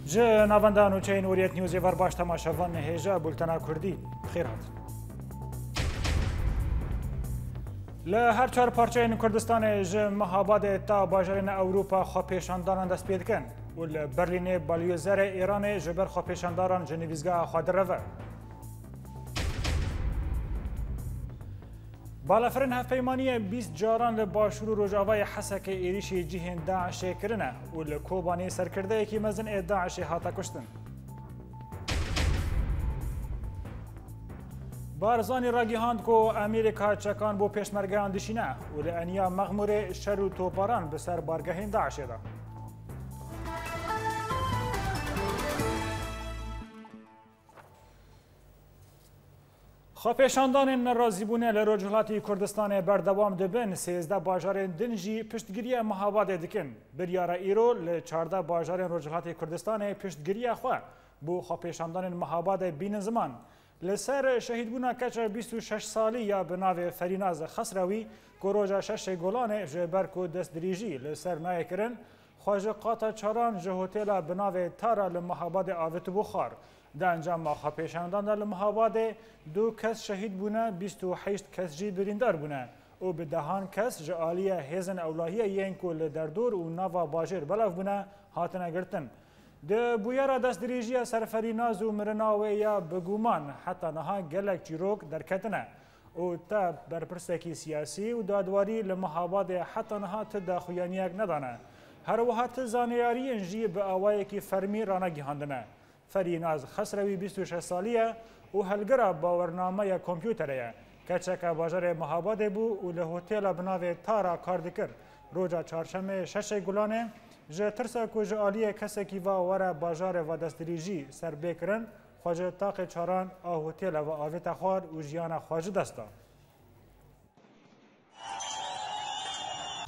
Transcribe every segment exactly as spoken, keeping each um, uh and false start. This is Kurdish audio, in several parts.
Ji navenda nûçeyên Orient Newsê ver baş temaşevan hêja bultena Kurdî. Xêr hat. Li her çar parçeyên Kurdistanê ji Mehabadê ta bajarên Ewropa xwepêşandanan dest pê dikin û li Berlînê balyozerê Îranê ji ber xwepêşandaran ji nivîzgeha xwe direve. Balafirên hevpeymaniyê bîst caran li başûr û rojavayê Hesekê êrîşî cihên DAIŞê kirine û li Kobanê serkirdeyekî mezin ê DAIŞê hate kuştin. Barzanî ragihand ku Amerîka çekan bo pêşmergeyan dişîne û li eniya Mexmûrê şer û toparan bi ser bargehên DAIŞê de. Xwepêşandanên nerazîbûne li Rojhilatî Kurdistanê berdewam dibin, sêzdeh bajarên din jî piştgiriya Mehabadê dikin. Biryara îro li çardeh bajarên Rojhilatê Kurdistanê piştgiriya xwe bo xwepêşandanên Mehabadê bînin ziman. Li ser şehîdbûna keça bîst û şeş salî ya bi navê Ferînaz Xesrewî ku roja şeşê Gulanê ji ber ku destdirêjî li ser nayê kirin, xwe ji qata çaran ji hotêla bi navê Tara li Mehabadê avêtibû xwar. Di encama xwepêşandan de li Mehabadê du kes şehîd bûne, bîst û heşt kes jî birîndar bûne û bi dehan kes ji aliyê hêzên ewlahiyê yên ku li derdor û nava bajêr belav bûne, hatine girtin. Di bûyera destdirêjiya ser Ferînaz û mirina wê ya bi guman heta niha gelek çîrok derketine û te berpirsekî siyasî û dadwarî li Mehabadê heta niha ti daxuyaniyek nedane. Her wiha ti zaneyariyên jî bi awayekî fermî ranegihandine. Ferînaz Xesrewî bîst û şeş salî ye û helgira bawernameya kompûterê ye. Keçeke bajarê Mehabadê bû û li hotêla bi navê Tara kar dikir. Roja çarşemê şeşê Gulanê ji tirsa ku ji aliyê kesekî ve were bajarê ve destdirêjî ser bê kirin, xwe ji taqê çaran a hotêla ve avête xwar û jiyana xwe ji dest da.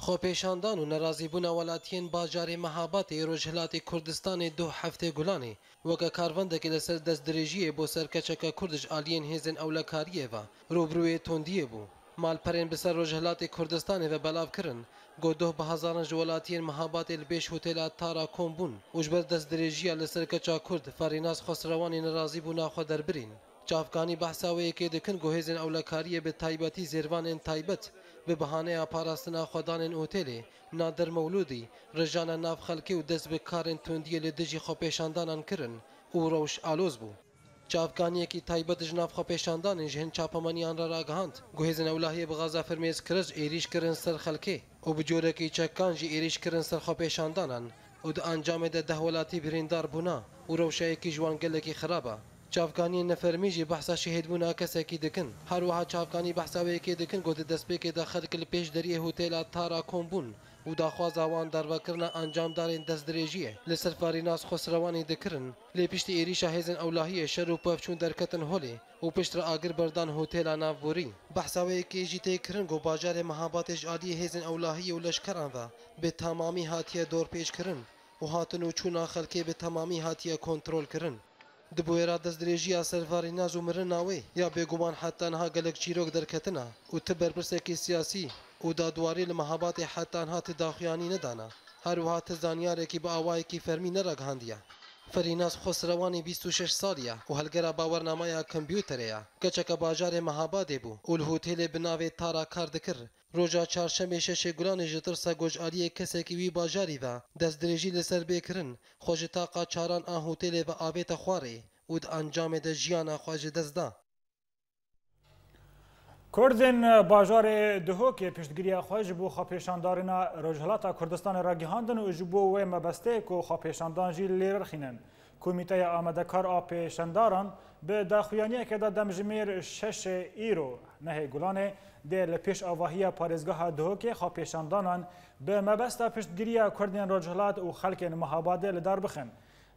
Xwepêşandan û nerazîbûna welatiyên bajarê Mehabatê yê Rojhilatê Kurdistanê duh heftê Gulanê weke karvendekê li ser destdirêjiyê bo ser keçeke Kurd ji aliyên hêzên ewlekariyê ve rûbirûyê tundiyê bû. Malperên bi ser Rojhilatê Kurdistanê ve belav kirin ku duh bi hezaran ji welatiyên Mehabatê li pêş hotêla Tara kom bûn û ji ber destdirêjiya li ser keça Kurd Ferînaz Xosrewanî nerazîbûna xwe derbirîn. Çavkanî behsa wê yekê dikin ku hêzên ewlekariyê bi taybetî zêrvanên taybet bi bihaneya parastina xwedanên otêlê Nadir Mewlûdî rijane nav xelkê û dest bi karên tundiyê li dijî xwepêşandanan kirin û rewş aloz bû. Çavkaniyekî taybet ji nav xwepêşandanên ji hin çapemeniyan re ragihand ku hêzên ewlahiyê bi gaza firmêz kirij êrîş kirin ser xelkê û bi corekî çekan jî êrîş kirin ser xwepêşandanan û di encamê de deh welatî birîndar bûna û rewşa yekî ji wan gelekî xirab e. Çavkaniyên nefermî jî behsa şehîdbûna kesekî dikin. Her wiha çavkanî behsa wê yekê dikin ku di destpêkê de xelk li pêş deriyê hotêla Tara kom bûn û daxwaza wan darvekirina encamdarên destdirêjiyê li ser Ferînaz Xosrewanî dikirin, lê piştî êrîşa hêzên ewlahiyê şer û pevçûn derketin holê û piştre agir berdan hotêla navborî. Behsa wê yekê jî tê kirin ku bajarê Mehabatê ji aliyê hêzên ewlahiyê û leşkeran ve bi temamî hatiye dorpêçkirin û hatin û çûna xelkê bi temamî hatiye kontrolkirin. Di bûyera destdirêjiya ser Ferînaz û mirina wê ya bêguman heta niha gelek çîrok derketine û ti berpirsekî siyasî û dadwarî li Mehabatê heta niha ti daxuyanî nedane. Her wiha ti zanyarekî bi awayekî fermî neragihandiye. Ferînaz Xosrewanî bîst û şeş salî ye û helgera bawernameya kompûterê ye. Keçeke bajarê Mehabadê bû û li hotêlê bi navê Tara kar dikir. Roja çarşemê şeşê Gulanê ji tirsa ku ji aliyê kesekî wî bajarî ve destdirêjî li ser bê kirin, xwe ji taqa çaran a hotêlê ve avête xwarê û di encamê de jiyana xwe ji dest da. Kurdên bajarê Duhokê piştgiriya xwe ji bo xwepêşandarina Rojhilata Kurdistanê ragihandin û ji bo wê mebestê ku xwepêşandan jî lê rixînin. Komîteya Amadekar a Pêşendaran bi daxuyaniyeke de demjimêr şeşê îro, nehê Gulanê, dê li pêş avahiya parêzgeha Duhokê xwepêşandanan bi mebesta piştgiriya Kurdên Rojhilat û xelkên Mehabadê li dar bixin.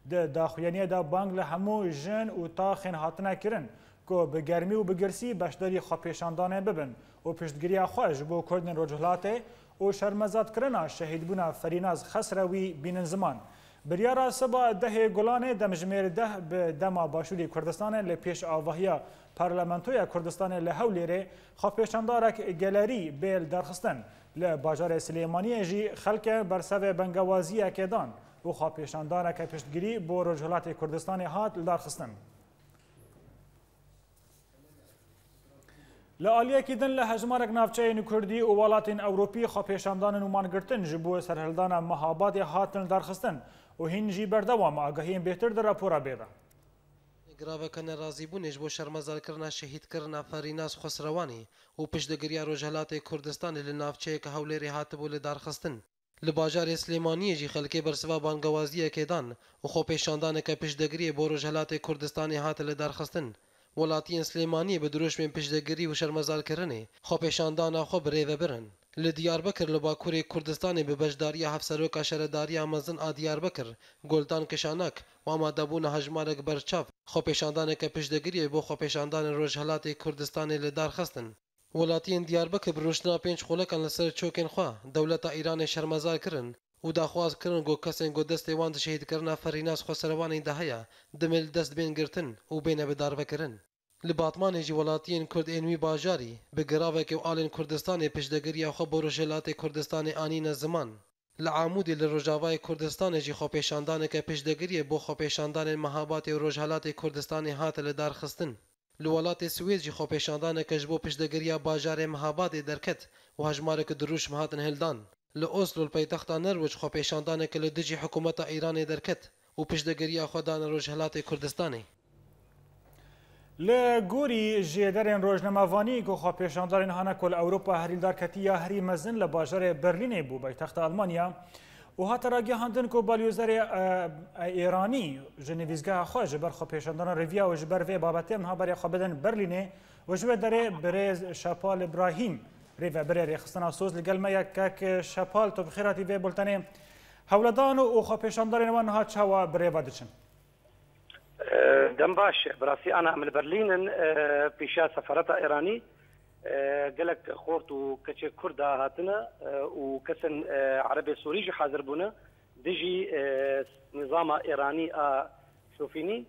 Di daxuyaniyê de bang li hemû jin û taxên hatine kirin ku bi germî û bi girsî beşdarî xwepêşandanê bibin û piştgiriya xwe ji bo Kurdên Rojhilatê û şermezarkirina şehîdbûna Ferînaz Xesrewî bînin ziman. Biryara siba dehê Gulanê demjimêr deh bi dema Başûrê Kurdistanê li pêş avahiya Parlamentoya Kurdistanê li Hewlêrê xwepêşandarek gelerî bê lidarxistin. Li bajarê Silêmaniyê jî xelke bersevê bengewaziyekê dan. bo xwepêşandaneke piştgirî bo Rojhilatê Kurdistanê hat lidarxistin. Li aliyekî din li hejmarek navçeyên kurdî û welatên ewropî xwepêşandanên û mangirtin ji bo serhildana Mehabadê hatin lidarxistin û hîn jî berdewam e, agahiyên bêhtir di rapora bê de. Giraveke nerazîbûnê ji bo şermezarkirina şehîdkirina Ferînas Xusrewanî û piştgiriya Rojhilatê Kurdistanê li navçeyeke Hewlêrê hatibû lidarxistin. Li bajarê Silêmaniyê jî xelkê bersiva bangewaziyekê dan û xwepêşandaneke piştgiriyê bo Rojhilatê Kurdistanê hate lidarxistin. Welatiyên Silêmaniyê bi dirûşmên piştgirî û şermezarkirinê xwepêşandana xwe bi rê ve birin. Li Diyarbekir li Bakurê Kurdistanê bi beşdariya Hevseroka Şaredariya Mezin a Diyarbekir, Guldan Kişanak û amadebûna hejmarek berçav xwepêşandaneke piştgiriyê bo xwepêşandanên Rojhilatê Kurdistanê li dar xistin. Welatiyên Diyarbekir bi rûştina pênc xolekan li ser çokên xwe dewleta Îranê şermezar kirin û daxwaz kirin ku kesên ku destê wan di şehîdkirina Ferînas Xweservanî de heye, dimê li dest bên girtin û bêne bi darvekirin. Li Batmanê jî welatiyên Kurd ên wî bajarî bi giravekê û alên Kurdistanê piştgiriya xwe bo Rojhilatê Kurdistanê anîne ziman. Li Amûdê li Rojavayê Kurdistanê jî xwepêşandaneke piştgiriyê bo xwepêşandanên Mehabatê û Rojhilatê Kurdistanê hate lidarxistin. Li welatê Swêd jî xwepêşandaneke ji bo piştgiriya bajarê Mehabadê derket û hejmarek dirûşm hatin hildan. Li Oslo, li paytexta Norwêc, xwepêşandaneke li dijî hikûmeta Îranê derket û piştgiriya xwe dane Rojhilatê Kurdistanê. Li gorî jêderên rojnamevanî ku xwepêşandanên hane ku li Ewropa herî li dar ketî ya herî mezin li bajarê Berlînê bû, paytexta Almanya, û hate ragihandin ku balyozerê, e, e, Îranî ji nivîzgeha xwe ji ber xwepêşandana riviya û ji ber vê babetê em niha berê xwe bidin Berlînê û ji wê derê birêz Şepal Îbrahîm, rêveberê Rêxistina Soz, li gel me ye. Kek Şepal, tu bi xêr hatî vê bultenê. Hewledan û, û xwepêşandanên wan niha çawa bi rê ve diçin? Dem baş, bi rastî ana em li Berlîn in, pêşiya sefareta Îranî, gelek xort û keçê Kurd a hatine, û kesên Erebê Sûrî jî hazir bûne dijî nîzama Îranî a şofînî.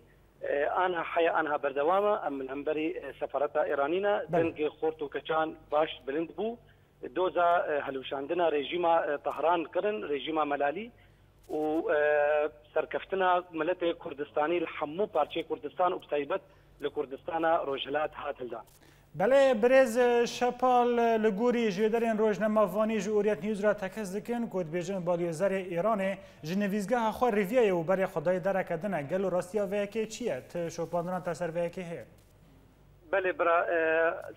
Ana heya anha berdewam e, em li hemberî sefareta Îranî ne. Belê. Dengê xort û keçan baş bilind bû. Doza, e, hilweşandina rejîma, e, Tehran kirin, rejîma melalî û, e, serkeftina miletê Kurdistanî li hemû parçeyê Kurdistan û bi taybet li Kurdistana Rojhilat hat hildan. Belê, birêz, e, Şepal, e, li gorî jêderên rojnamevanî ji Orient News re tekez dikin ku dibêjin balyozerê Îranê ji nivîzgeha xwe riviyayê û berê xwe dayê dereke din e. Gelo rastiya vê yekê çi ye? Ti şopandina te ser vê yekê heye? Belê bira, e,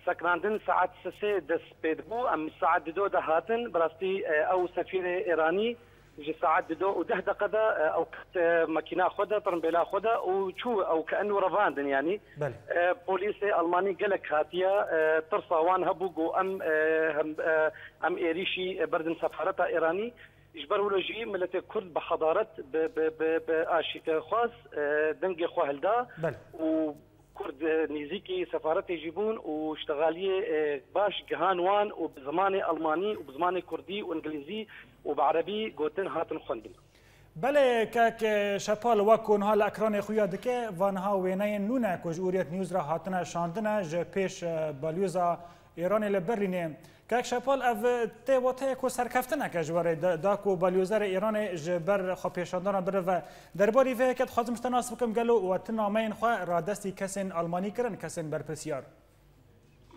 seknandin saet sisê dest pê dibû. Em saet dido de hatin. Bi rastî, e, ew sefîrê Îranî ji saet dido û deh deqe de, e, ew ket, e, makîna xwe de, tirimbêla xwe de û çû ew ke enû revandin yanî. Belê. E, polîsê Almanî gelek hatiye, e, tirsa wan hebû ku em, e, hem, e, em êrîşî, e, berdin sefareta Îranî. Ji ber wilo jî miletê Kurd bi hedaret, bi, bi, bi, bi aşîtexwaz, e, dengê xwe hilda. Belê. Û Kurd, e, nêzîkî sefaretê jî bûn û ştexaliyê, e, baş gihan wan û bi zimanê Almanî û bi zimanê Kurdî û Îngilîzî û bi Erebî gotin hatin xwendin. Belê, kek Şepal, wek ku niha li ekranê xwe ya dike, va niha wêneyên nû ne ku ji Orient News re hatine şandine ji pêş, e, balyoza Îranê li Berlînê. Kek Şepal, ev tê wateyek ku serkeftineke ji we re da, da ku balyozerê Îranê ji ber xwepêşandana birive. Derbarî vê yekê dixwazim ji te nas bikim, gelo we tu nameyên xwe radestî kesên Almanî kirin, kesên berpirsiyar?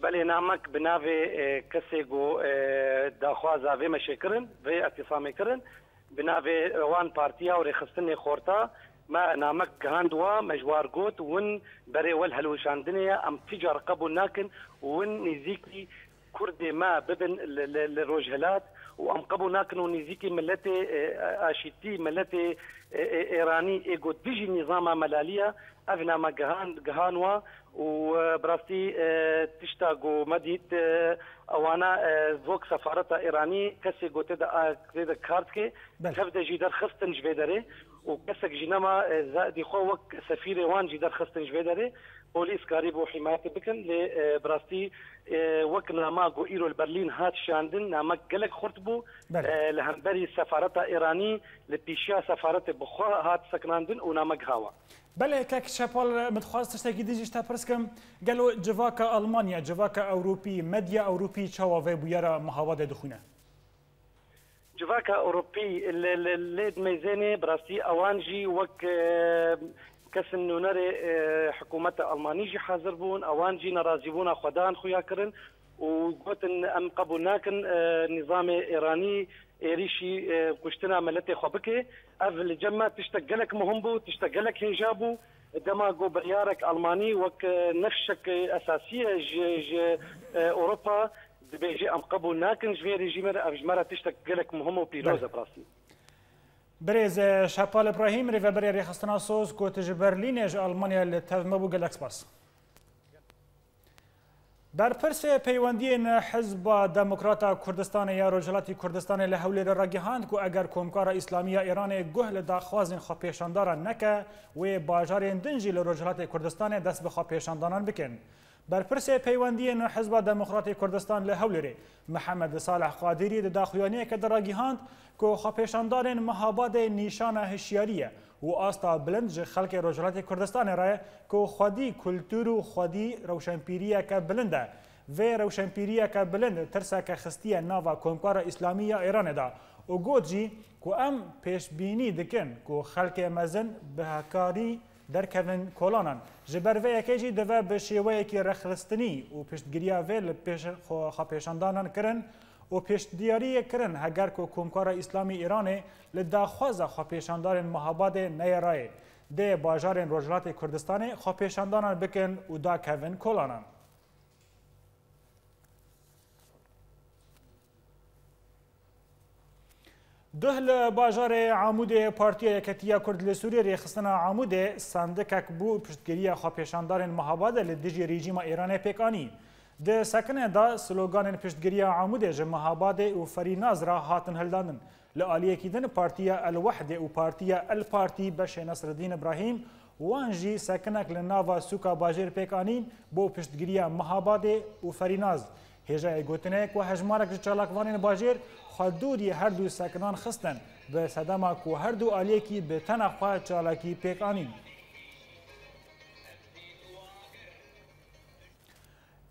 Belê, namek bi navê, e, kesê ku, e, daxwaza vê meşê kirin, vê îtisamê kirin, bi navê wan partiya û rêxistinê xorta me namek gihand wa, me ji war got, win berê we li hilweşandinê ye, em ti car qebûl nakin, win nêzîkî Kurdê me bibin li, li, li Rojhilat û em qebûl nakin û nêzîkî miletê, e, aşîtî, miletê, e, e, Êranî ê ku dijî nîzama melalî ye, ev name gihan, gihan wa û, e, bi rastî, e, tişta ku me dît, e, ewana, e, vok sefareta Êranî kesê ku tê de a-, tê de kar dike, Belê. Tev de jî derxistin ji vê derê û kesek jî nema, e, zadî xwe wek sefîrê wan jî derxistin ji vê derê. Polîs karîbû hîmayetê bikin, lê, e, bi rastî, e, wek nama ku îro li Berlîn hat şandin, namek gelek xurt bû. Belê. E, li hemberî sefareta Îranî, li pêşiya sefaretê bi xwe hat sekinandin û namek hawa. Belê, kek Şepal, min dixwest tiştekî din jî ji te pirs kim. Gelo civaka Almanya, civaka Ewropî, medya Ewropî çawa vê bûyera Mehabadê dixwîne? Civaka Ewropî li, li, lê dimeyzênê, bi rastî ewan jî wek, e, kesin nûnerê, e, hikûmeta Almanî jî hazir bûn. Ewan jî nerazîbûna xwe dan xuya kirin û gotin, em qebûl nakin, e, nîzamê Îranî êrîşî, e, kuştina miletê xwe bike. Ev li cem me tiştek gelek muhim bû, tiştek gelek hêja bû. Dema ku biryarek Almanî wek, e, nifşek esasî ye ji, ji, e, Ewropa, dibêje, em qebûl nakin ji vê rejîmê re, ev ji me re tiştek gelek muhim û pîroz e, Belê. bi rastî. Birêz, e, Şepal Îbrahîm, rêveberê Rêxistina Soz, ku tu ji Berlînê ji Almanya li tev me bû, gelek spas. Berpirsê peywendiyên Hizba Demokrata Kurdistanê ya Rojhilatî Kurdistanê li Hewlêrê ragihand ku eger Komkara Îslamî ya Îranê guh li daxwazên xwepêşandaran neke, wê bajarên din jî li Rojhilatê Kurdistanê dest bi xwepêşandanan bikin. Berpirsê peywendiyên Hizba Demokratê Kurdistan li Hewlêrê, Mihemed Salih Qadirî, di daxuyaniyeke de ragihand ku xwepêşandanên Mehabadê nîşana hişyarî ye û asta bilind ji xelkê Rojhilatê Kurdistanê re ye ku xwedî kultur û xwedî rewşenpîriyeke bilind e. Vê rewşenpîriyeke bilind tirseke xistiye nava Komkara Îslamî ya Îranê de û got jî ku em pêşbînî dikin ku xelkê mezin bi hekarî derkevin kolanan. Ji ber vê yekê jî dive bi şêweyekî rêxistinî û piştgiriya vê li pêş xwe xwepêşandanan kirin û pêşdiyariyê kirin, heger ku Komkara Îslamî Îranê li daxwaza xwepêşandanên Mehabadê neyê rayê, dê bajarên Rojhilatê Kurdistanê xwepêşandanan bikin û dakevin kolanan. Duh li bajarê Amûdê Partiya Yeketiya Kurd li Sûriyê Rêxistina Amûdê sendikek bû piştgiriya xwepêşandarên Mehabadê li dijî rejîma Îranê pêk anî. Di sekine de sloganên piştgiriya Amûdê ji Mehabadê û Ferînaz re hatin hildandin. Li aliyekî din Partiya El Wehdê û Partiya El Partî beşê Nesreddîn Îbrahîm wan jî sekinek li nava sûka bajêr pêk anîn bo piştgiriya Mehabadê û Ferînaz. Hêjayê gotinê ye ku hejmarek ji çalakvanên bajêr xwe dûrî her du sekinan xistin, bi sedema ku her du aliyekî bi tena xwe çalakî pêk anîn.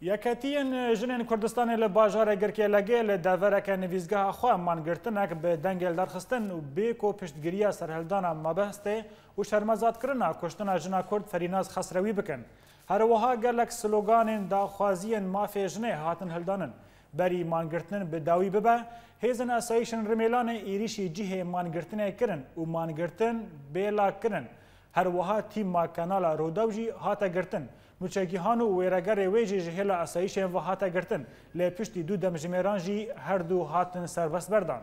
Yeketiyên Jinên Kurdistanê li bajarê Girkê Legê li devereke nivîsgeha xwe mangirtinek bi dengê li dar xistin û bê ku piştgiriya serhildana mebestê û şermezarkirina kuştina jina Kurd Ferînaz Xesrewî bikin. Her wiha gelek sloganên daxwaziyên mafê jinê hatin hildanin. Berî mangirtin bi dawî bibe, hêzên asayîşên Rimêlanê êrîşî cihê mangirtinê kirin û mangirtin bêla kirin. Her wiha tîma Kanala Rûdaw jî hate girtin. Nûçegihan û wêregerê wê jî ji hêla asayîşên ve hate girtin. Lê piştî du demjimêran jî her du hatin serbestberdan.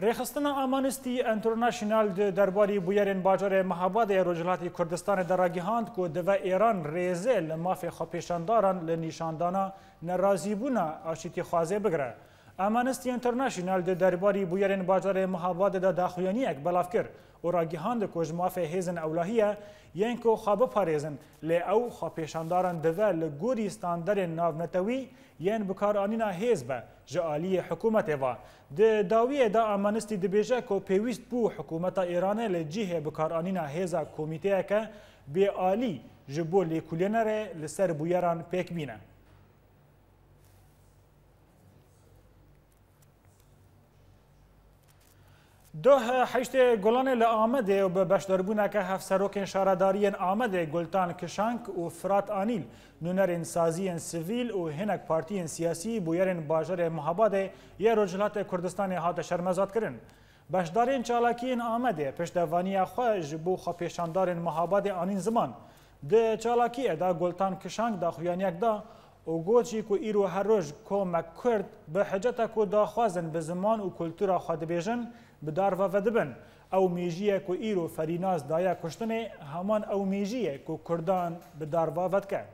Rêxistina Amnesty International di derbarî bûyerên bajarê Mehabadê ya Rojhilatî Kurdistanê de ragihand ku dive Êran rêzê li mafê xwepêşandaran li nîşandana nerazîbûna aşîtîxwazê bigire. Amnesty International di derbarî bûyerên bajarê Mehabadê de daxuyaniyek belav kir û ragihand ku ji mafê hêzên ewlehî ye yên ku xwe biparêzin, lê ew xwepêşandaran dive li gorî standerên navnetewî yên bikaranîna hêz be ji aliyê hikûmetê ve. Di dawiyê de Amnesty dibêje ku pêwîst bû hikûmeta Îranê li cihê bikaranîna hêza komîteyeke bêalî ji bo lêkolînê re li ser bûyeran pêk bîne. Doh Heştê Gulanê li Amedê û bi beşdarbûneke hevserokên şaredariyên Amedê Gultan Kişank û Firat Anîl, nûnerên saziyên sivîl û hinek partiyên siyasî bûyerên bajarê Mehabadê yê Rojhilatê Kurdistanê hate şermezatkirin. Beşdarên çalakiyên Amedê piştevaniya xwe ji bo xwepêşandarên Mehabadê anîn ziman. Di çalakiyê de Gultan Kişank daxuyaniyek da û got jî ku îro her roj komek Kurd bi hiceta ku daxwazin bi ziman û kultura xwe dibêjin, bi darva vedibin. Ew mêjiyê ku îro Ferînaz daye kuştinê, heman ew mêjiyê ku Kurdan bi darva vedike.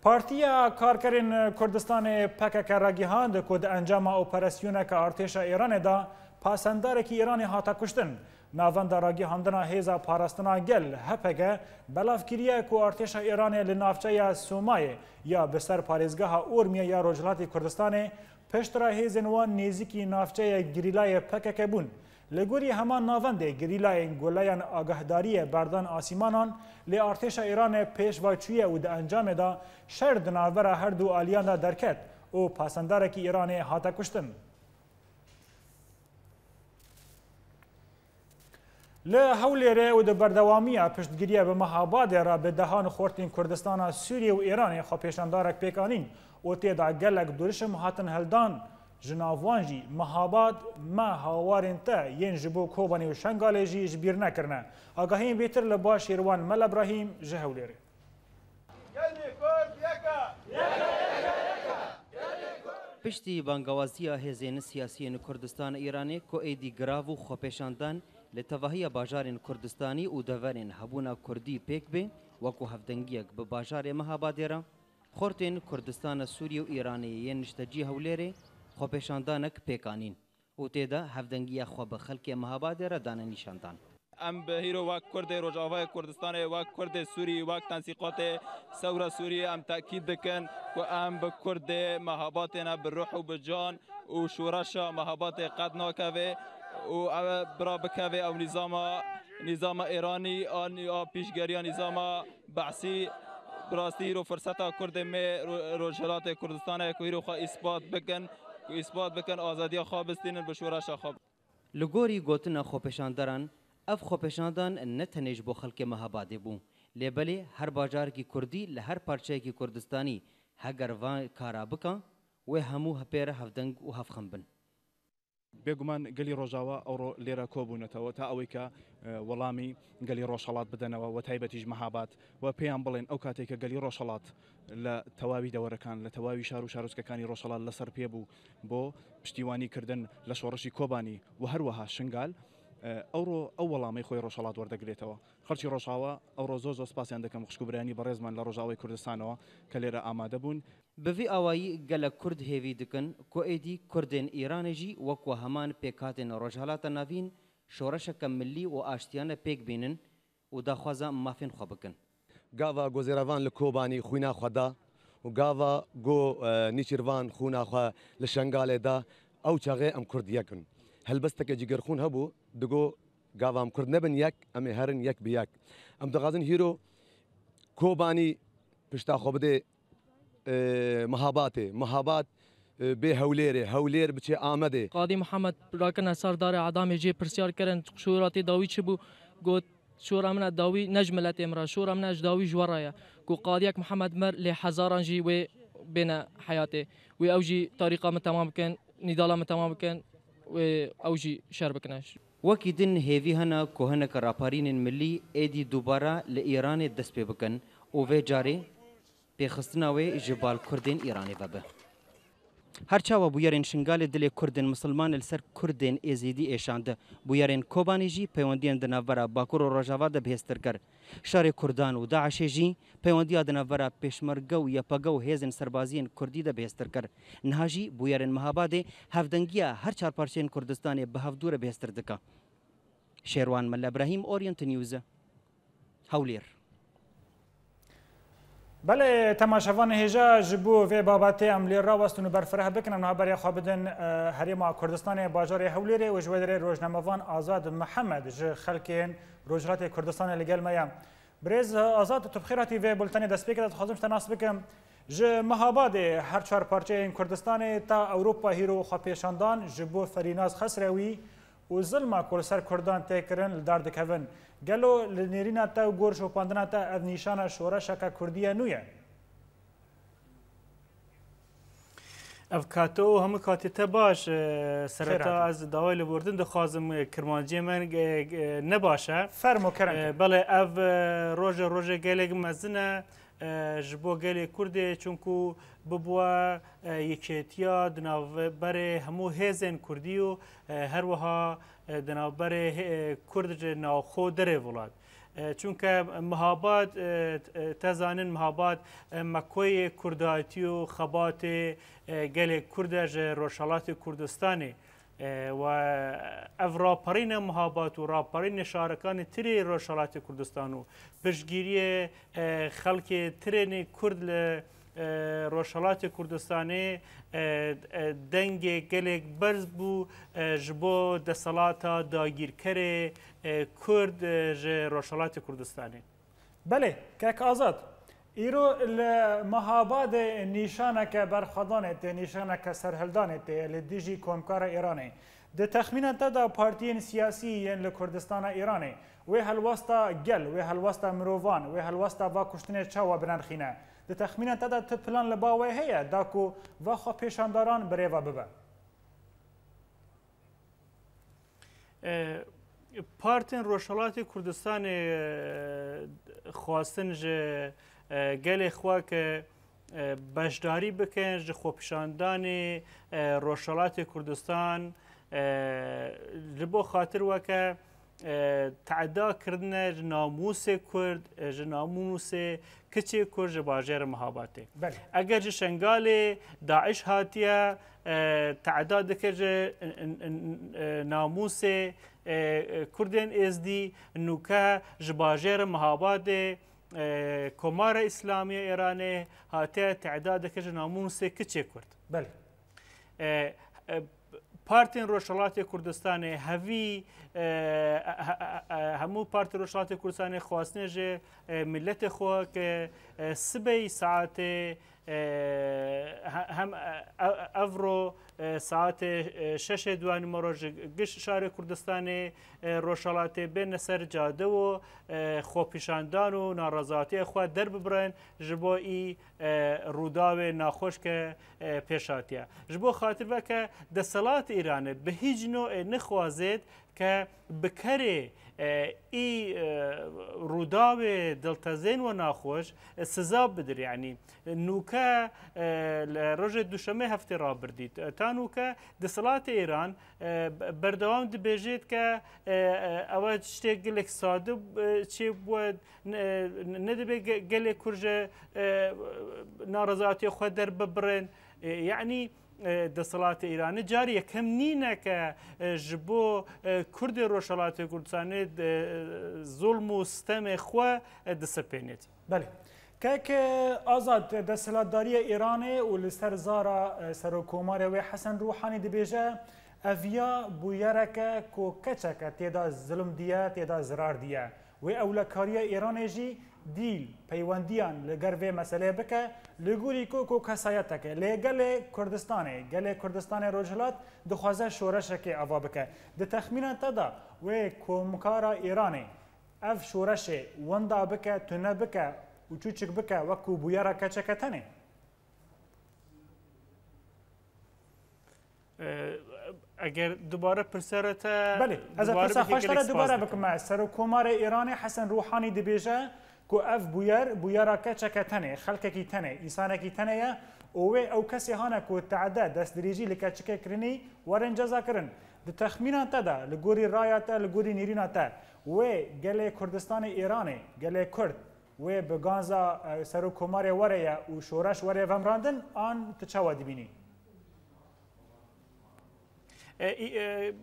Partiya Karkerên Kurdistanê P K K ragihand ku di encama operasyoneke artêşa Îranê de pasendarekî Îranê hate kuştin. Navenda ragihandina Hêza Parastina Gel, H P G, belav kiriye ku artêşa Îranê li navçeya Somayê ya bi ser parêzgeha Ormiyê ya Rojhilatê Kurdistanê piştre hêzên wan nêzîkî navçeyê gerîlayê P K K bûn. Li gorî heman navendê, gerîlayên guleyan agahdariyê berdan asîmanan, lê artêşa Îranê pêşva çûye û di encamê de şer di navbera her du aliyan de derket û pasendarekî Îranê hate kuştin. Li Hewlêrê û di berdewamiya piştgiriya bi Mehabadê re bi dehan xortên Kurdistana Sûriyê û Îranê xwepêşandarek pêk anîn û tê de gelek durişim hatin hildan, ji nav wan jî Mehabad, me hawarên te yên ji bo Kobanê û Şengalê jî ji bîr nekirine. Agahiyên bêtir li ba Şêrwan Mel Ebrahîm ji Hewlêrê. Gelê Kurd yek e! Piştî bangewaziya hêzên siyasiyên Kurdistana Îranê ku êdî girav û xwepêşandan li tevahiya bajarên Kurdistanî û deverên hebûna Kurdî pêk bê, wekû hevdengiyek bi bajarê Mehabadê re, xortên Kurdistana Sûriyê û Îranê yên niştecî Hewlêrê xwepêşandanek pêk anîn û tê de hevdengiya xwe bi xelkê Mehabadê re dane nîşandan. Em bi hîro wek Kurdê Rojavayê Kurdistanê, wek Kurdê Sûrî, wek tensîqatê Sewra Sûrî em tekîd dikin ku em bi Kurdê Mehabatê ne bi ruh û bi can û şoreşa Mehabatê qet nakeve û ew bira bikeve ew nîzama, nîzama Îranî an a pîşgeriya nîzama Behsî. Bi rastî hîro firseta Kurdê me ro-, Rojhilatê Kurdistanê ku hîro xwe îspat bikin, ku îspat bikin azadiya xwe bistînin bi şoreşa xwe. Li gorî gotina xwepêşandaran, ev xwepêşandan ne tenê ji bo xelkê Mehabadê bû, lê belê her bajarekî Kurdî li her parçeyekî Kurdistanî heger van kara bika, wê hemû pê re hevdeng û hevxin bin. Bêguman gelî Rojawa ewro lêre kobûnetەوە تا ئەوەی کە، ئە، وەڵامی گەلی ڕۆژهەڵات بدەنەوە، وە تایبەتیش مەهاباد، و پێیان بڵێن ئەو کاتێک کە گەلی ڕۆژهەڵات لە تەواوی دەوەرەکان، لە تەواوی شار و شارۆچکەکانی ڕۆژهەڵات لەسەر پێ بوو بۆ پشتیوانی کردن لە شۆڕشی کۆبانی و هەروەها شنگال، ئە، ئەوڕۆ ئەو وەڵامەی خۆی ڕۆژهەڵات وەردەگرێتەوە. خەڵکی ڕۆژاوا ئەوڕۆ زۆر زۆر سپاسیان دەکەم، خوشک و برایانی بەڕێزمان لە ڕۆژاوای کوردستانەوە کە لێرە ئامادە بوون. Bi vî awayî gelek Kurd hêvî dikin ku êdî Kurdên Îranê jî wek ku heman pêkhatên Rojhilata Navîn şoreşeke milî û aştiyane pêk bînin û daxwaza mafên xwe bikin. Gava ku Zêrevan li Kobanî xwîna xwe da û gava ku, e, Nîçîrvan xwîna xwe li Şengalê da, ew çaxê em Kurd yek in. Helbestekê cîgirxûn hebû, digo gava em Kurd nebin yek, em ê herin yek bi yek. Em dixwazin hîro Kobanî pişta xwe bidê, e, Mehabatê. Mehabat, e, bê Hewlêrê. Hewlêr biçê Amedê. Qadî Mihemed rakirine ser darê edamê, jê pirsyar kirin, şûra tê dawî çi bû? Got, şûra min e dawî ne ji miletê min re, şûra min e ji dawî ji we re ye. Ku qadiyek Mihemed mir, lê hezaran jî wê bêne heyatê. Wê ew jî tarîqa min temam bikin, nîdala min temam bikin, wê ew jî şer bikine. Wekî din hêvî hene ku hinek raparînên milî êdî dubare li Îranê dest pê bikin û vê carê pêxistina wê ji bal Kurdên Îranê vebe. Her çawa bûyerên Şingalê dilê Kurdên Misilman li ser Kurdên Êzîdî êşand, bûyerên Kobanê jî peywendiyên di navbera Bakur û Rojava de bihêztir kir. Şerê Kurdan û DAIŞê jî peywendiya di navbera Pêşmerge û YPG û hêzên serbaziyên Kurdî de bihêztir kir. Niha jî bûyerên Mehabadê hevdengiya her çar parçeyên Kurdistanê bi hevdû re bihêztir dike. Şêrwan Mele Ibrahîm, Orient News, Hewlêr. Belê, temaşevanê hêja, ji bo vê babetê em lê rawestin û berfireh bikin. Em niha beriya xwe bidin, e, Herêma Kurdistanê, bajarê Hewlêrê û ji wê derê rojnamevan Azad Mihemed ji xelkên Rojhilatê Kurdistanê li gel me ye. Birêz Azad, tu bi xêr hatî vê bultenê destpêkê de, dixwazim ji te nas bikim. Ji Mehabadê her çar parçeyên Kurdistanê ta Ewropa hîro xwepêşandan ji bo Ferînaz Xesrewî û zilma ku li ser Kurdan tê kirin li dar dikevin. Gelo li nêrîna te û gor şopandina te ev nîşana şoreşeke Kurdî ye nû ye? Ev kate û hemû katê te baş, e, sereta ez dawayê lêborîn dixwazim, e, kirmanciyê me, e, e, ne baş e. Fermo, kerem. E, belê ev, e, roje, roje gelek mezin e, e, ji bo gelê Kurdê, çunku bibûe, e, yekêtiya di navberê hemû hêzên Kurdî û, e, her wiha, e, di navberê hê-, e, Kurd ji navxwe derê welat. E, çunke Mehabad, e, e, te zanin Mehabad, e, mekoyê Kurdatî û xebatê, e, gelê Kurd e ji Rojhelatê Kurdistanê. E, we ev raperîne Mehabad û raperîne şarekanê tirê Rojhelatê Kurdistan û piştgiriyê, e, xelkê tirênê Kurd li Rojhelatê Kurdistanê, e, e, dengê gelek berz bû, e, ji bo desthilata dagîrkerê, e, Kurd, e, ji Rojhelatê Kurdistanê. Belê, kek Azad. Îro li Mehabadê nîşaneke berxwedanê tê, nîşaneke serhildanê tê li dijî komkara Îranê. Di texmîna te de partiyên siyasî yên li Kurdistana Îranê wê helwesta gel, wê helwesta mirovan, wê helwesta va kuştinê çawa binerxîne? Di texmîna te de tu plan li ba wê heye da ku va xwepêşandaran bi rê ve bibe? E, Partên Rojhelatê Kurdistanê, e, xwestin ji, e, gelê xwe ke, e, beşdarî bikin ji xwepişandanê, e, Rojhelatê Kurdistan, e, ji bo xatir weke, e, teda kirine ji namûsê Kurd, e, ji namûsê kiçê Kurd ji bajêrê Mihabatê. Belê. Eger ji Şengalê DAIŞ hatiye, e, teda dike ji, n-, n-, n-, e, namûsê, e, e, Kurdên Êzdî, nûke ji bajêrê Mihabatê, e, Komara Îslamî ya Îranê hatiye teda dike ji namûsê kiçê Kurd. Belê. E, e, Partên Rojhelatê Kurdistanê hevî, e, he-, he-, he-, hemû Partên Rojhelatê Kurdistanê xwestine ji, e, miletê xwe ke, e, sibey saetê, e, he-, hem, e, e, evro, e, saetê, e, şeşê duanî mero ji giş şarê Kurdistanê, e, Rojhelatê bêne ser cade û, e, xwepîşandan û narazatiya xwe derbibirin ji bo î, e, rûdawê naxweş ke, e, pêş hatiye. Ji bo xatir veke desthilat Îranê bi hîç noê nixwazêt ke bi kerê, e, î, e, rûdawê diltezên we naxweş, e, siza bidir. Yanî nûke, e, li rojê duşemê heftê rabirdî, e, ta nûke desthilatê Îran, e, be-, berdewam dibêjêt ke, e, e, ew tiştê gelek sade, e, çêbûye, ne, nedibê ge-, gelê Kurd ji, e, narazatiya xwe derbibirin. E, yanî, e, desthilatê Îranê carî yekem nîne ke, e, ji bo, e, Kurdê Rojhelatê Kurdistanê de, e, zulm û sitemê xwe, e, disepênêt. Belê. Kek Azad, desthilatdariya Îranê û li ser zara, e, Serokkomarê wê Hesen Rûhanî dibêje, ev ya bûyereke ku keçeke tê de zilm diye, tê de zirar diye. Wê ewlekariya Îranê jî dîl, peywendiyan li gel vê meseleyê bike, li gorî ku, ku kesayeteke. Lê gelê Kurdistanê, gelê Kurdistanê Rojhilat dixwaze şoreşekê ava bike. Di texmîna te de wê komkara Îranê ev şoreşê wenda bike, tune bike û çûçik bike wekû bûyera keçeke tenê? E, eger dubare pirsera te... Belê, ez ê dubare pirsa bike, xweş te gelek re spas dubare dikim. Bikim. Me Serokkomarê Îranê Hesen Rûhanî dibêje ku ev bûyer, bûyera keçeke tenê, xelkekî tenê, însanekî tenê ye û wê ew kesê hane ku te'de, destdirêjî li keçikê kirinî, werin cezakirin. Di texmîna te de, li gorî raya te, li gorî nêrîna te, wê gelê Kurdistanê Îranê, gelê Kurd, wê bi ganza, e, Serokkomarê were ye û şoreş were vemrandin, an tu çawa dibînî? E, î-, e,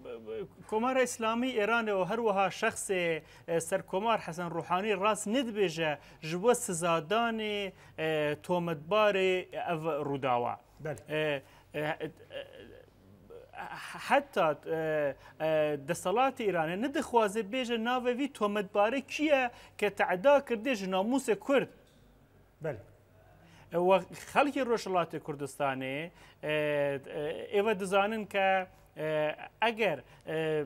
Komara Îslamî Îranê û her wiha şexsê, e, Serkomar Hesen Rûhanî rast nedibêje ji bo sizadanê, e, tometbarê ev rûdawa. Belê. E, e, e, heta, e, e, desthilatê Îranê nedixwaze bêje navê vî tometbarê kî ye ke te'da kirdiye ji namûsê Kurd. Belê. E, we xelkê Rojhilatê Kurdistanê, e, e, êve dizanin ke, e, eger, e,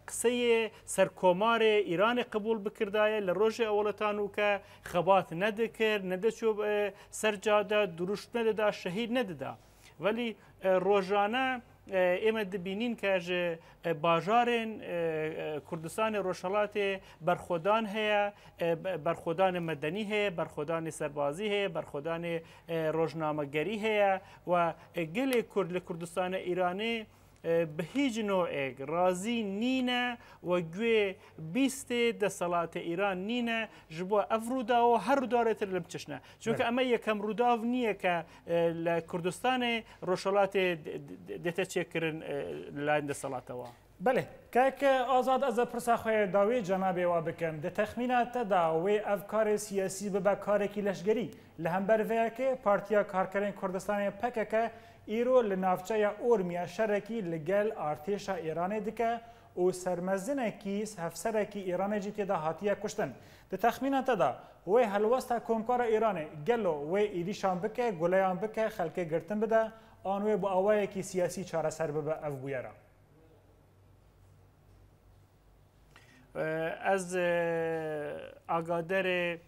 qiseyê Serkomarê Îranê qebûl bikirdaye, li rojê ewletan û ke xebat nedikir, nediçû, e, ser cade, dirûşt nedida, şehîd nedida. Welî, e, rojane, e, ême dibînîn ke ji, e, bajarên, e, e, Kurdistanê Rojhelatê berxwedan heye, e, be-, berxwedanê medenî heye, berxwedanê serbazî heye, berxwedanê, e, rojnamegerî heye. We, e, gelê Kurd li Kurdistanê Îranê, e, bi hîç no'êk razî nîne we guê bîstê desthilatê Îran nîne ji bo ev rûdaw û her rûdarê tir lim çişne. Çunke Evet. eme yekem rûdav niye ke, e, li Kurdistanê Rojhelatê d-, d-, d-, dête çêkirin, e, li layên desthilata wa. Belê, kek Azad, ez ê pirsa xwe yê dawî cenabê we bikim. Di texmîna te de wê ev karê siyasî bibe karekî leşgerî? Li hember vê yekê Partiya Karkerên Kurdistanê P K K îro li navçeya Ormiya şerekî li gel artêşa Îranê dike û sermezinekî, hevserekî Îranê jî tê de hatiye kuştin. Di texmîna te de wê helwesta Komkara Îranê gelo wê êrîşan bike, guleyan bike, xelkê girtin bide, an wê bi awayekî siyasî çareser bibe ev bûyera? Ez, e, agaderê,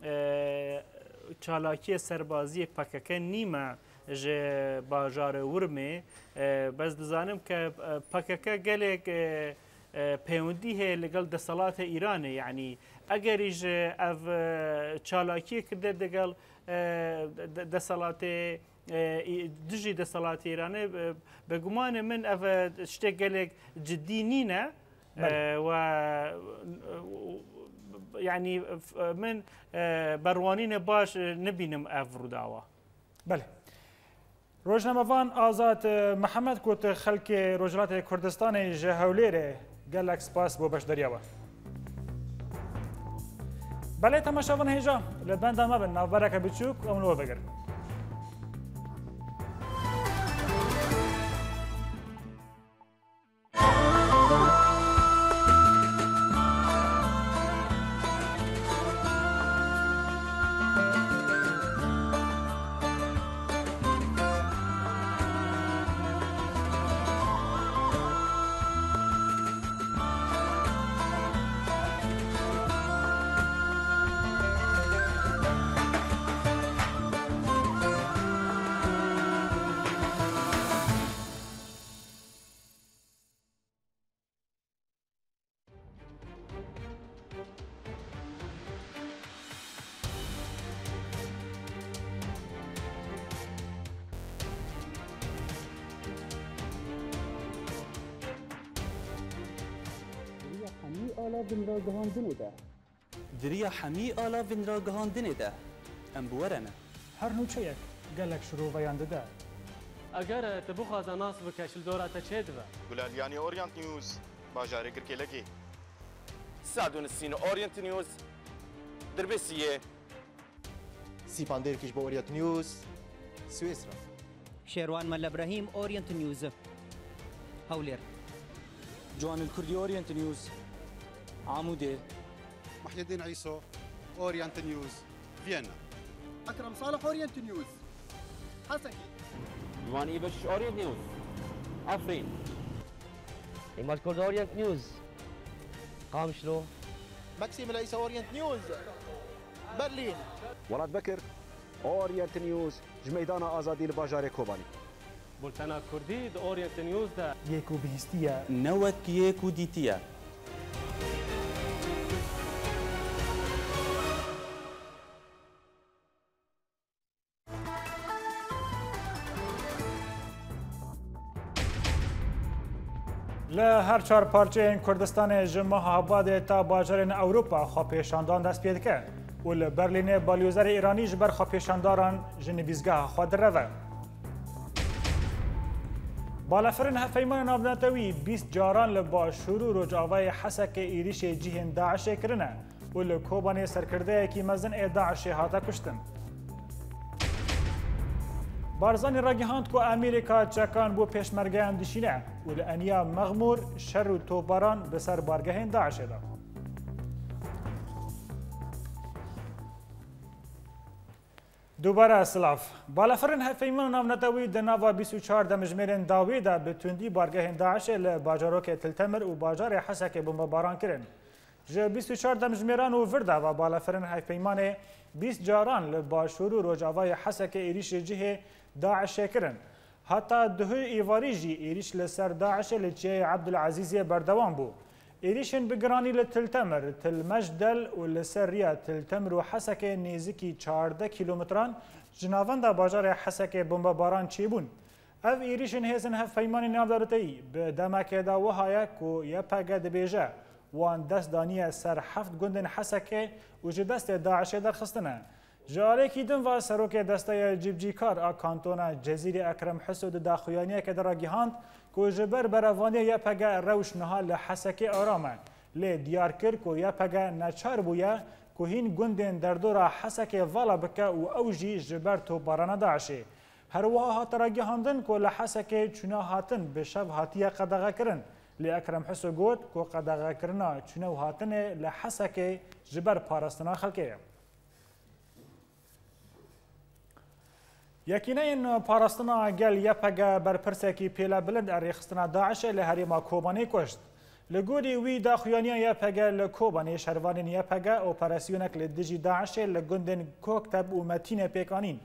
e, çalakiyê serbaziyê P K K nîme ji bajarê Urmê. E, bes dizanim ke, e, P K K gelek, e, e, pêwendî heye li gel deselatê Îranê. Yanî egerî ji ev, e, çalakiyê kirde digel, e, de-, deselatê e, î-, dijî desthilatê Îranê, e, bi gumanê min ev, e, tiştê gelek cidî nîne. Belê. E, we, e, yanî, f-, min, e, berwanînê baş, e, nibînim ev rûdawa. Belê. Rojnamevan Azad, e, Mihemed got, xelkê Rojhilatê Kurdistanê ji Hewlêrê gelek spas bo beşdariya we. Belê temaşevan hêja, li benda me bin, navbereke biçûk em li we vegerin. Di riya hemî alavên ragihandinê de. Di riya hemî alavên ragihandinê de em bi we re ne. Her nûçeyek gelek şiroveyan dide. Eger tu bixwaze nas bike, ji li dora te çêdibe. Gulaliyanî Orient News, bajarê Girkêlekê. Sadûnisîn Orient News, Dirbêsiyê. Sîpan Dêrkiş bo Orient News, Swêsra. Şêrwan Melle Brahîm, Orient News, Hewlêr. Ciwanil Kurdî, Orient News, Amûdê. Muhyiddin Îso, Orient News, Viyana. Ekrem Salih, Orient News, Hesekî. Ciwanî Beşiş, Orient News, Efrîn. Îmad Kurd, Orient News, Qamişlo. Maxim Leysa, Orient News, Berlîn. Welat Bekir, Orient News, ji Meydana Azadî li bajarê Kobanî. Bultena Kurdî di Orient News de. Yê ku bihîstiye. Ne wek yê ku dîtiye. Li her çar parçeyên Kurdistanê ji meha Hebadê ta bajarên Ewropa xwepêşandan dest pê dike û li Berlînê balyozerê Îranî ji ber xwepêşandaran ji nivîsgeha xwe direve. Balafirên Hevpeymanên Navnetewî bîst caran li başûr û rojavayê Hesekê êrîşê cihên DAIŞê kirine û li Kobanê serkirdeyekî mezin ê DAIŞê hate kuştin. Barzanî ragihand ku Amerîka çekan bo pêşmergeyan dişîne û li eniya Mexmûr şer û topbaran bi ser bargehên DAIŞê de. Dubare silav. Balafirên Hevpeymanên Navnetewî di nava bîst û çar demjimêrên dawî de bi tundî bargehên DAIŞê li bajarokê Til Temir û bajarê Hesekê bombebaran kirin. Ji bîst û çar demjimêran û vir de ve balafirên hevpeymanê bîst caran li başûr û rojavayê Hesekê êrîşê cihê DAIŞê kirin. Heta duhê êvarî jî êrîş li ser DAIŞê li çiyayê Ebdulezîzê berdewam bû. Êrîşên bi giranî li Til Temir, Til Mejdel û li ser riya Til Temir û Hesekê nêzîkî çardeh kîlometran ji navenda bajarê Hesekê bombebaran çêbûn. Ev êrîşên hêzên hevpeymanên navdewleteyî bi demekê de wiha ye ku Y P G dibêje, wan dest daniye ser heft gundên Hesekê û ji destê DAIŞê derxistine. Ji alêkî din ve serokê desteya cîbicîkar a kantona Cezîrê Ekrem Hiso di daxuyaniyeke de ragihand ku ji ber berevaniya Y P G rewş niha li Hesekê aram e. Lê diyar kir ku Y P G neçar bûye ku hîn gundên derdora Hesekê vala bike û ew jî ji ber topbarana DAIŞê. Her wiha hate ragihandin ku li Hesekê çûna hatin bi şev hatiye qedexekirin. Lê Ekrem Hiso got ku qedexekirina çûne û hatinê li Hesekê ji ber parastina xelkê ye. Yekîneyên Parastina Gel Y P G berpirsekî pêle bilind a rêxistina DAIŞê li herêma Kobanê kuşt. Li gorî wî, daxuyaniya Y P G li Kobanê şervanên Y P G operasyonek li dijî DAIŞê li gundên Kokteb û Metînê pêk anîn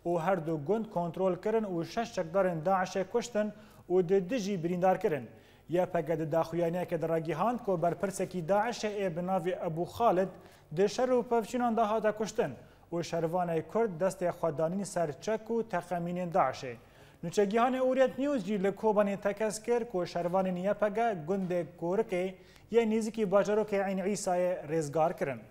û her du gund kontrol kirin û şeş çekdarên DAIŞê kuştin û di dijî birîndar kirin. Y P G di daxuyaniyeke de ragihand ku berpirsekî DAIŞê ê bi navê Ebû Xalid di şer û pevçûnan de hate kuştin û şervanê Kurd destê xwe danîn ser çek û teqemînên DAIŞê. Nûçegihanê Orient News jî li Kobanê tekez kir ku şervanên Y P G gundê Korikê yê nêzîkî bajarokê Eyn Îsayê rêzgar kirin.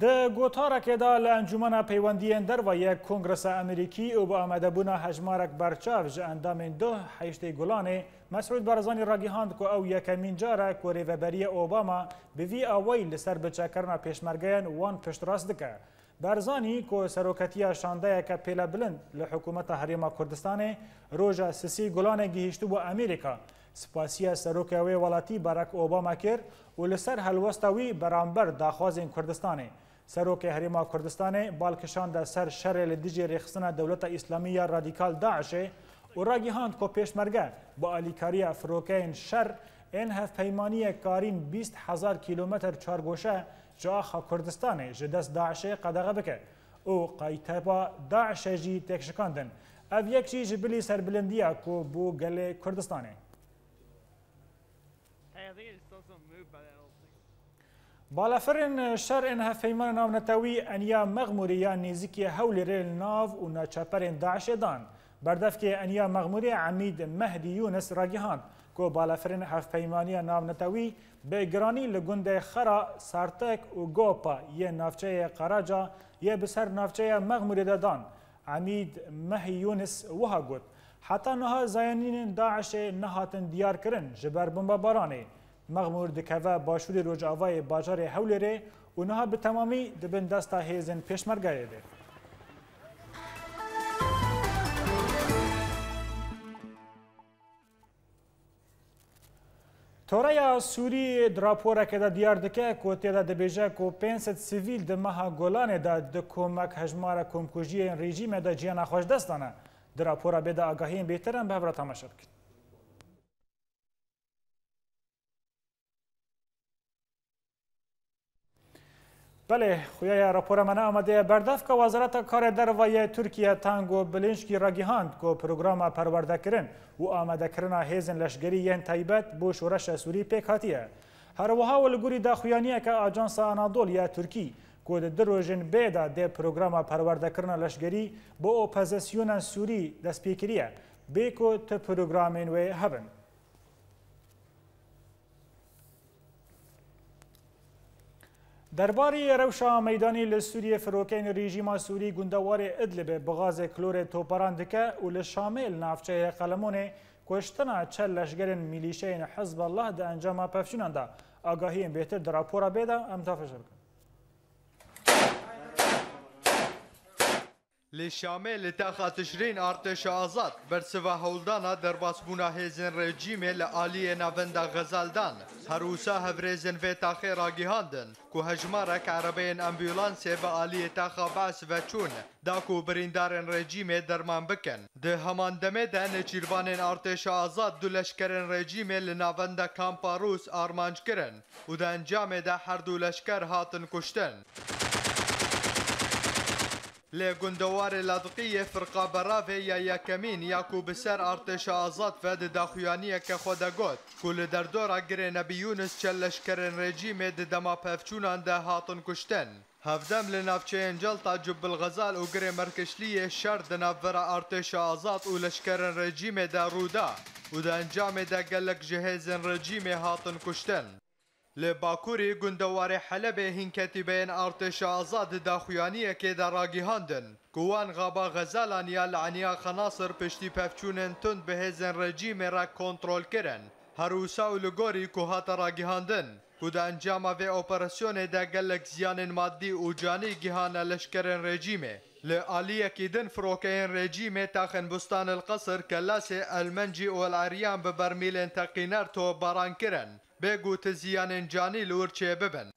Di gotarekê de li Encûmena Peywendiyên Derve yê Kongresa Amerîkî û bi amadebûna hejmarek berçav ji endamên doh Heştê Gulanê, Mesûd Barzanî ragihand ku ew yekemîn car e ku rêveberiya Obama bi vî awayî li ser biçekirina pêşmergeyan wan piştrast dike. Barzanî ku seroketiya şandeyeke pêlebilind li hikûmeta Herêma Kurdistanê roja sisî Gulanê gihîştibû Amerîka, spasiya serokê wê welatî Barack Obama kir û li ser helwesta wî beramber daxwazên Kurdistanê. Serokê Herêma Kurdistanê bal kişande ser şerê li dijî rêxistina Dewleta Îslamî ya Radîkal DAIŞê û ragihand ku pêşmerge bi alîkariya firokeyên şer ên hevpeymaniyê karîn bîst hezar kîlometr çargoşe ji axa Kurdistanê ji dest DAIŞê qedexe bike û qayteba DAIŞê jî têk şikandin. Ev yek jî ji bilî serbilindiya ku bû gelê Kurdistanê. Hey, I think I just saw some move by that old thing. Balafirên şer ên hevpeymanên navnetewî eniya Mexmûrê ya nêzîkî Hewlêrê li nav û neçeperên DAIŞê dan. Berdevkê eniya Mexmûrê Emîd Mehdî Yûnis ragihand ku balafirên hevpeymaniya navnetewî bi giranî li gundê Xera, Sartek û Gopa yê navçeyê Qaraca yê bi ser navçeya Mexmûrê de dan. Emîd Mehdî Yûnis wiha got, heta niha zayanînên DAIŞê nehatin diyar kirin ji ber bombebaranê. Mexmûr dikeve başûrê rojavayê bajarê Hewlêrê û niha bi temamî di bin desta hêzên pêşmergeyê de. Toreya Sûrî di raporeke de diyar dike ku tê de dibêje ku pênc sed sivîl di meha Golanê de di komek hejmara komkujiyên rejîmê de ciyana xwe ji dest dane. Di rapora bê de agahiyên bêtir em bi hev re temaşe bikin. Belê, xuya ya rapora me ne amade ye. Berdevka Wezareta Karê Derve yê Tirkiye Tango Bilinçkî ragihand ku programa perwerdekirin û amadekirina hêzên leşgerî yên taybet bo şoreşa Sûrî pêk hatiye. Her wiha û li gorî daxuyaniyeke Ajansa Anadol ya Tirkî ku di du rojên bê de dê programa perwerdekirina leşgerî bi opozîsyona Sûrî dest pê kiriye, bê ku tu programên wê hebin. Derbarê rewşa meydanî li Sûriyê, firokeyên rejîma Sûrî gundewarê Idlibê bi gazê klorê toparan dike û li Şamê li navçeyê Qelemonê kuştina çel leşgerên milîşeyên Hizbullah di encama pevçûnan de. Agahiyên bêhtir di rapora bê de em temaşe bikin. Li Şamê li taxa Tişrîn Artêşa Azad bersiva hewldana derbasbûna hêzên rejîmê li aliyê Navenda Xezal dan. Her wisa hevrêzên vê taxê ragihandin ku hejmarek erebeyên ambulansê bi aliyê taxa Be's ve çûn, da ku birîndarên rejîmê derman bikin. Di heman demê de nêçîrvanên Artêşa Azad du leşkerên rejîmê li navenda Kampa Rûs armanc kirin û di encamê de her du leşker hatin kuştin. Lê gundewarê Ladiqî yê Firqa Beravê ya yekemîn ya ku bi ser Artêşa Azad ve di daxuyaniyeke xwe de got ku li derdora Girê Nebî Yûnis çel leşkerên rejîmê di dema pevçûnan de hatin kuştin. Hevdem li navçeyên Celta, Cubil Xezal û Girê Merkişliyê şer di navbera artêşa azad û leşkerên rejîmê de rû da û di encamê de gelek ji hêzên rejîmê hatin kuştin. Li bakurî gundewarê Helebê hîn ketîbeyên artêşa azad di daxuyaniyekê de ragihandin ku wan xaba Xezalan ya li Eniya Xenasir piştî pevçûnên tund bi hêzên rejîmê re kontrol kirin. Her wisa û li gorî ku hate ragihandin ku di encama vê operasyonê de gelek ziyanên madî û canî gihane leşkerên rejîmê. Li aliyekî din firokeyên rejîmê taxên Bustan el Qesir, Kelasê, El Mencî û El Eryan bi bermîlên teqîner topbaran kirin, bê ku ti ziyanên canî li wir çêbibin.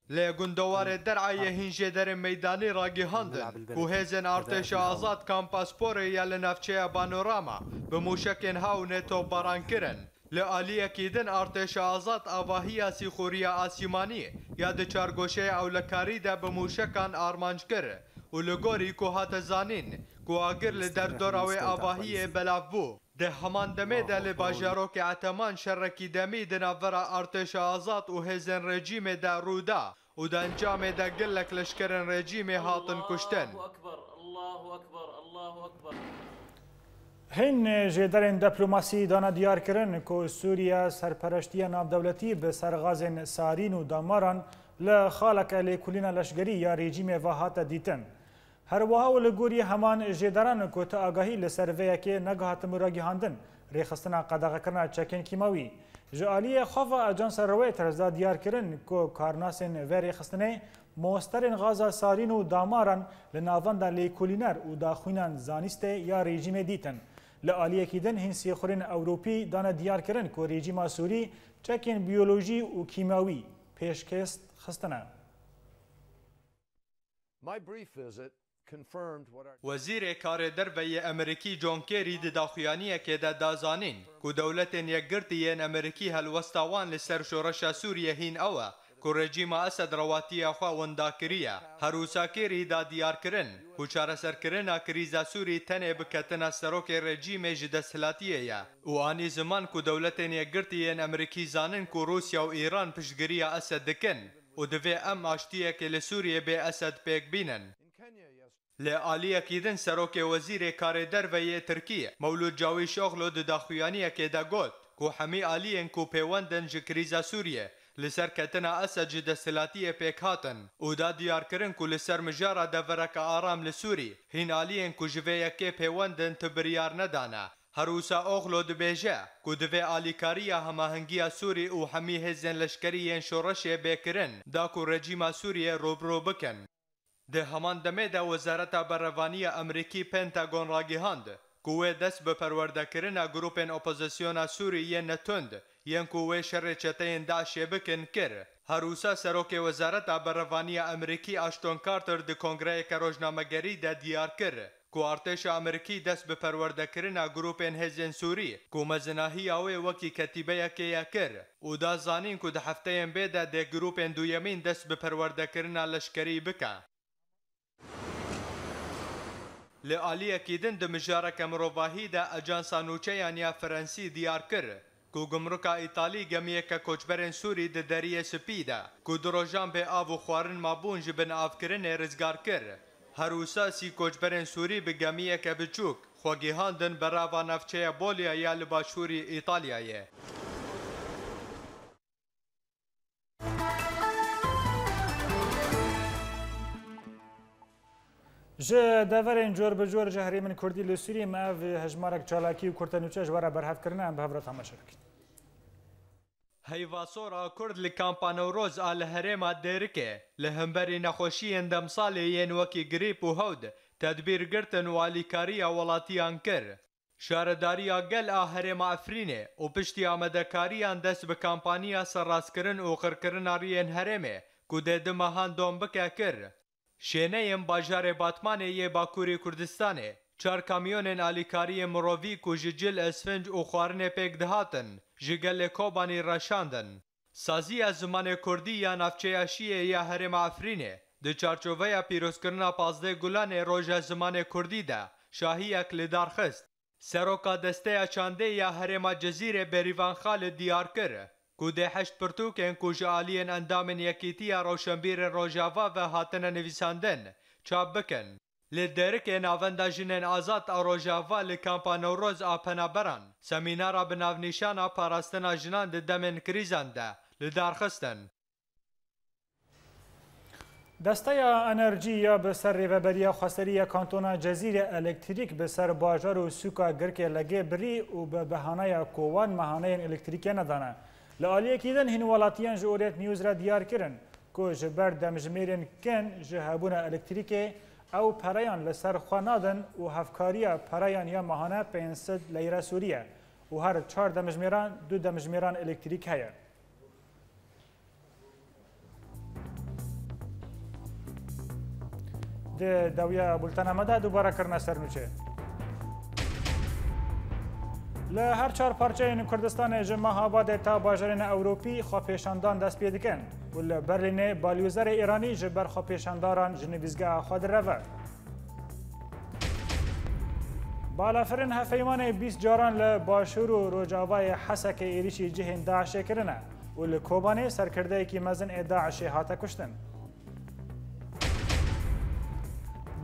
Lê gundewarê Der'ayê hîn jêderên meydanî ragihandin ku hêzên artêşa azad Kampa Sporê ya li navçeya Banorama bi mûşekên Hawnê topbaran kirin. Li aliyekî din artêşa azad avahiya sîxuriya asîmanî ya di çargoşeya ewlekarî de bi mûşekan armanc kir û li gorî ku hate zanîn ku agir li derdora wê avahiyê belav bû. Di heman demê de li bajarokê Eteman şerekî demî di navbera artêşa azad û hêzên rejîmê de rû da û di encamê de gelek leşkerên rejîmê hatin kuştin. Allahu Ekber, Allahu Ekber, Allahu Ekber. Hîn jêderên diplomasî dane diyarkirin ku Sûriye serpereştiya navdewletî bi serxazên sarîn û damaran li xaleke lêkolîna leşgerî ya rejîmê ve hate dîtin. Her wiha û li gorî heman jêderan ku ti agahî li ser vê yekê negihatibû ragihandin, rêxistina qedexekirina çekên kîmawî. Ji aliyê xwe ve Ajansa Reuters da diyar kirin ku karnasên vê rêxistinê mosterên gaza sarîn û damaran li navenda lêkolîner û daxuyanan zanîstê ya rejîmê dîtin. Li aliyekî din hîn sîxurên Ewropî dane diyar kirin ku rejîma Sûrî çekên biyolojî û kîmawî pêşkêst xistine. My brief visit confirmed what our Wezîrê Karê Derve yê Amerîkî John Kerry di daxuyaniyekê de da zanîn ku Dewletên Yekgirtî yên Amerîkî helwesta wan li ser şoreşa Sûriyê hîn ew e ku rejîma Esed rewatiya xwe winda kiriye. Her wisa Kerry da diyar kirin ku çareserkirina krîza Sûrî tenê bi ketina serokê rejîmê ji desthilatiyê ye û anî ziman ku Dewletên Yekgirtî yên Amerîkî zanin ku Rûsya û Îran piştgiriya Esed dikin û divê em aştiyekê li Sûriyê bê Esed pêk bînin. Li aliyekî din Serokê Wezîrê Karê Derve yê Tirkî Mewlûd Cawîşoglu di daxuyaniyekê de got ku hemî aliyên ku pêwend in ji krîza Sûriyê li ser ketina Esed ji desthilatiyê pêk hatin û da diyar kirin ku li ser mijara devereke aram li Sûrî hîn aliyên ku ji vê yekê pêwend in tu biryar nedane. Her wisa Oglu dibêje ku divê alîkariya hemahengiya Sûrî û hemî hêzên leşkerî yên şoreşê bê kirin da ku rejîma Sûriyê rûbirû bikin. Di heman demê de Wezareta Berevaniya Amerîkî Pentagon ragihand ku wê dest bi perwerdekirina grûpên opozisyona Sûrî yên netund yên ku wê şerê çeteyên DAIŞê bikin kir. Her wisa Serokê Wezareta Berevaniya Amerîkî Ashton Carter di kongreyeke rojnamegerî de diyar kir ku artêşa Amerîkî dest bi perwerdekirina grûpên hêzên Sûrî ku mezinahiya wê wekî ketîbeyekê ye kir û da zanîn ku di hefteyên bê de dê grûpên duyemîn dest bi perwerdekirina leşkerî bike. Li aliyekî din di mijareke mirovahî de Ajansa Nûçeyan ya Ferensî diyar kir ku gumruka Îtalî gemiyeke koçberên Sûrî di Deriyê Spî de ku du rojan bê av û xwarin mabûn ji binavkirinê rizgar kir. Her wisa sî koçberên Sûrî bi gemiyeke biçûk xwe gihandin berava navçeya Bolya ya li başûrî Îtalyayê. Ji deverên cor bi cor ji herêmên Kurdî li Sûriyê me ev hejmarek çalakî û kurtenûçe ji we re berhev kirine, em bi hev re temaşe bikin. Heyva sor a Kurd li Kampa Newroz a li herêma Dêrikê li hemberî nexweşiyên demsalê yên wekî grîp û hewd tedbîr girtin û alîkariya welatiyan kir. Şaredariya gel a herêma Efrînê û piştî amadekariyan dest bi kampaniya serrastkirin û qirkirina riyên herêmê ku dê du mehan dom bike kir. Şêneyên bajarê Batmanê yê Bakurê Kurdistanê çar kamyonên alîkariyê mirovî ku ji cil, esfinc û xwarinê pêk dihatin, ji gelê Kobanî reşandin. Saziya Zimanê Kurdî ya Navçeya Şiyê ya Herêma Efrînê di çarçoveya pîrozkirina pazdeh Gulanê Roja Zimanê Kurdî de şahiyek li dar xist. Seroka Desteya Çandê ya Herêma Cizîrê Berîvan Xalid diyar kir ku dê heşt pirtûkên ku ji aliyên endamên Yekîtiya Rewşenbîrên Rojava ve hatine nivîsandin, çap bikin. Li Dêrikê Navenda Jinên Azad a Rojava li Kampa Newroz a Penaberan semînara bi navnîşana Parastina Jinan di Demên Krîzan de li dar xistin. Desteya Enerjî ya bi ser Rêveberiya Xweserî ya Kantona Cezîrê elektrîk bi ser bajar û sûka Girkê Legê birî û bi behanaya ku wan mehaneyên elektrîkê nedane. Li aliyekî din hîn welatiyên ji Orient News re diyar kirin ku ji ber demjimêrên kin ji hebûna elektrîkê ew pereyan li ser xwe nadin û hevkariya pereyan ya mehane pênc sed leyre Sûrî ye û her çar demjimêran du demjimêran elektrîk heye. Di dawiya bultena me de dubare kirine ser nûçe. Li her çar parçeyên Kurdistanê ji Mehabadê ta bajarên Ewropî xwepêşandan dest pê dikin û li Berlînê balyozerê Îranî ji ber xwepêşandaran ji nivîzgeha xwe direve. Balafirên hevpeymanê bîst caran li başûr û rojavayê Hesekê êrîşî cihên DAIŞê kirine û li Kobanê serkirdeyekî mezin ê DAIŞê hate kuştin.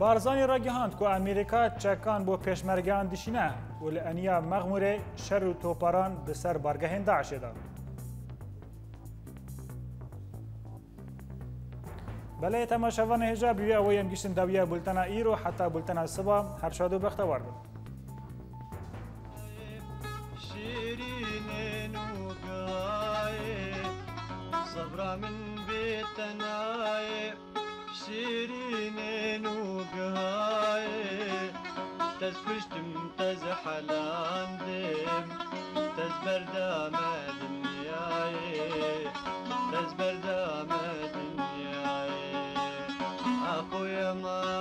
Barzanî ragihand ku Amerîka çekan bo pêşmergeyan dişîne û li eniya Mexmûrê şer û toparan bi ser bargehên DAIŞê da. Belê temaşevanê hêja bi wî awayî em gihîştin dawiya bultena îro, heta bultena siba her şad û bextewar bin. Şîrînê nûgayê, sebra min bê tenayê. Şîrînê nûgayê, tez kuştim, tez helandim, tez berdame dinyayê, tez berdame dinyayê. Axuya ma